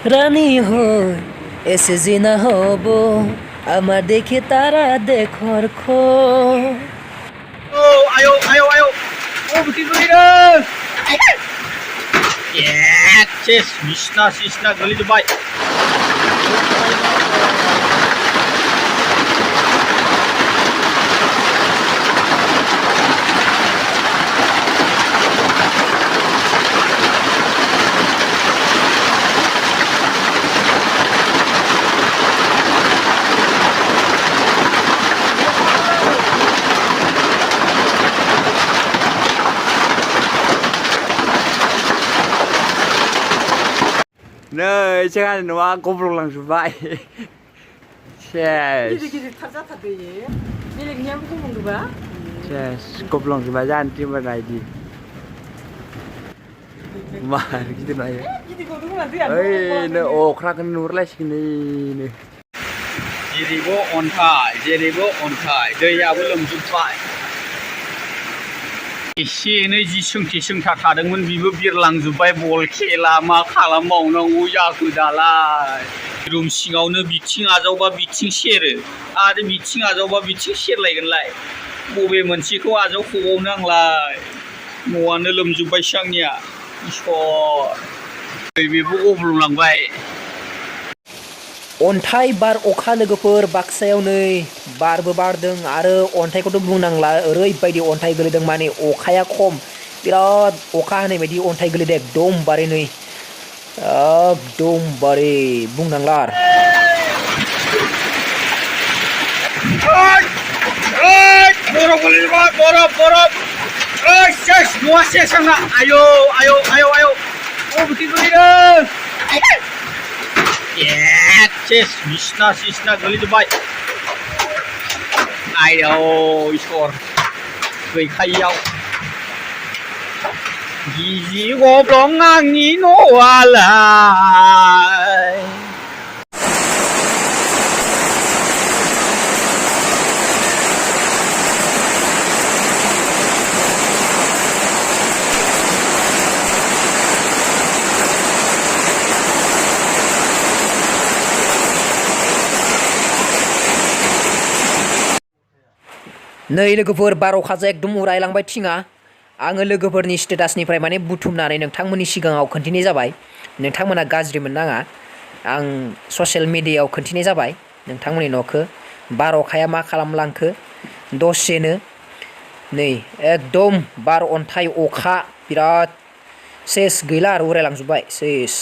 রানী হয় এসে জিনা হব আমার দেখে তারা দেখর খো ayo ayo ayo betul betul ya ces sisna gali dubai Nơi chắc nó cũng rung lần vậy. Sesss Gidi tarzat tadı ye. Bile niye bu kumunu ba? Sesss cũng lần vậy gian trên bên này đi. Mà gitu này. Gidi kodum nanti ya. Ơi nó ô khá cái nút lại sini nè. jeribo onthai दैयाबो लोमजोबबाय एसे एनै जि सोंथि सोंथा थादोंमोन बिबो बिरलांजोबबाय बल खेला मा खालामबावनांगौ जाखो दालाय रुम सिङावनो बिथिं आजावबा बिथिं सेरो आरो बिथिं आजावबा बिथिं सेरलायगोनलाय बबे मोनसेखौ आजावखबावनो आंलाय न'आनो लोमजोबबायसो आंनिया इसर बेबो गब्लंलांबाय अन्थाइ बार अखा लोगोफोर बाक्सायाव नै बारबो बारदों आरो अन्थाइखौथ' बुंनांला ओरैबायदि अन्थाइ गोलैदों माने अखाया खम बिराद अखा हानाय बायदि अन्थाइ गोलैदों एकदमबारे नै एकदमबारे बुंनांला आरो बरफ गोलैबाय बरफ सेस न'आ सेस आंना आयौ आयौ आयौ आयौ बेथिं गोलैदों सेस बिसना गोलैजोबबाय आयौ इसर गैखायियाव गिजि गब्लं आंनि न'आलाय नै लोगोफोर बार अखाजों एकदम उरायलांबाय थिङा आङो लोगोफोरनि स्टेटासनिफ्राय माने बुथुमनानै नोंथांमोननि सिगाङाव खोन्थिनाय जाबाय नोंथांमोना गाज्रि मोननाङा आं ससियेल मिडियायाव खोन्थिनाय जाबाय नोंथांमोननि न'खौ बार अखाया मा खालामलांखो दसेनो नै एकदम बार अन्थाइ अखा बिराद सेस गैला आरो उरायलांजोबबाय सेस